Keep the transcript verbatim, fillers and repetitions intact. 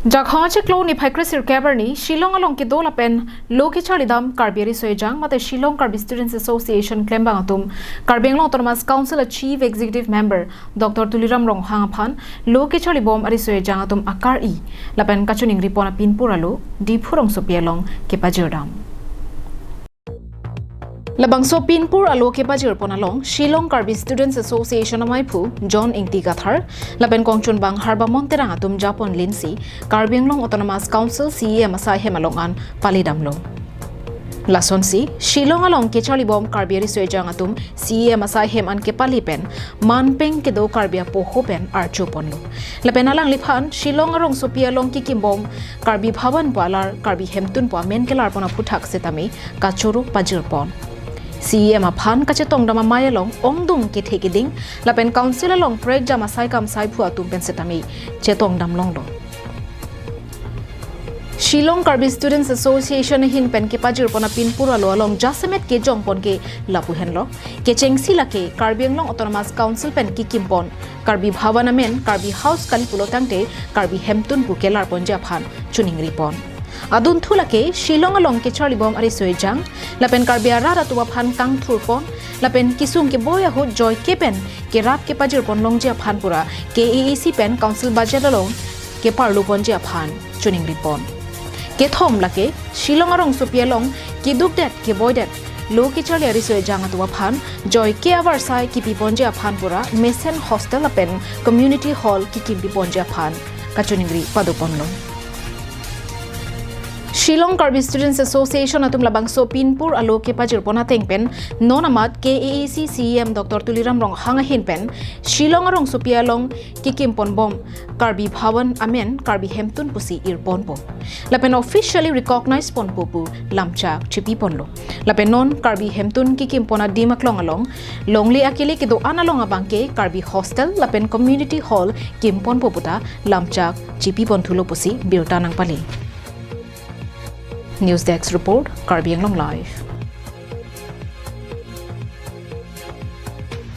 Jakhong achiklo niphai kre-sirkep arni Shillong along kedo lapen lo kecharlidam Karbi Riso Ejang mate Shillong Karbi Students Association klembang atum Karbi Anglong Autonomous Council a Chief Executive Member Doctor Tuliram Ronghang aphan lo kecharlibom ariso ejang atum akar-i lapen kachoningripon apinpur alo Diphu rongsopi along kepajirdam. Labangso pinpur alo kepajirpon along Shillong Karbi Students Association amaiphu John Ingti Kathar lapen kongchunbang Harbamon Terang atum japon linsi Karbi Anglong Autonomous Council C E M asai hem along an palidamlo. Lasonsi Shillong along kecharlibom Karbi Riso Ejang atum C E M asai hem an kepali pen manpeng kedo Karbi apoho pen arjoponlo. Lapen alangliphan Shillong arongsopi along kekimbom Karbi Bhavan pu alar Karbi Hemtun pu amen kelarpon aphuthak setame kachoro pajirpon. C E M aphan kachetongdam amei along ongdung kethe keding lapen council along prekjam asai kamsai phu atum pen setame chetongdam longlo. Shillong Karbi Students Association ahin pen kepajirpon apinpur alo along jasemet kejongpon ke lapu henlo. Kechengsi lake Karbi Anglong Autonomous Council pen kekimpon Karbi Bhavan amen Karbi House kali pulo tangte Karbi Hemtun pu kelarponji aphan choningripon. Adunthu lake Shillong along kecharlibom ariso ejang lapen Karbi arat atum aphan kangthurpon lapen kesung keboi ahut joike pen kerap kepajirpon longji aphan pura K A A C pen council budget along keparluponji aphan choningripon. Kethom lake Shillong arongsopi along kedukdet keboidet lo kecharli ariso ejang atum aphan joike avarsai kepiponji aphan pura mesen hostel lapen community hall kekimpiponji aphan kachoningri padoponlo. Shillong Karbi Students Association atum labangso pinpur alo kepajirpon ateng pen non amat K A A C C E M Doctor Tuliram Ronghang ahin pen Shillong arongsopi along kekimponbom Karbi Bhavan amen Karbi Hemtun pusi irponpo. Lapen officially recognize ponpo pu lamchak chipiponlo. Lapen non Karbi Hemtun kekimpon adim aklong along longle akele kedo-an along abangke Karbi hostel lapen community hall kimponpo puta lamchak chipiponthulo pusi birta nangpale. News Desk Report, Karbi Anglong Live.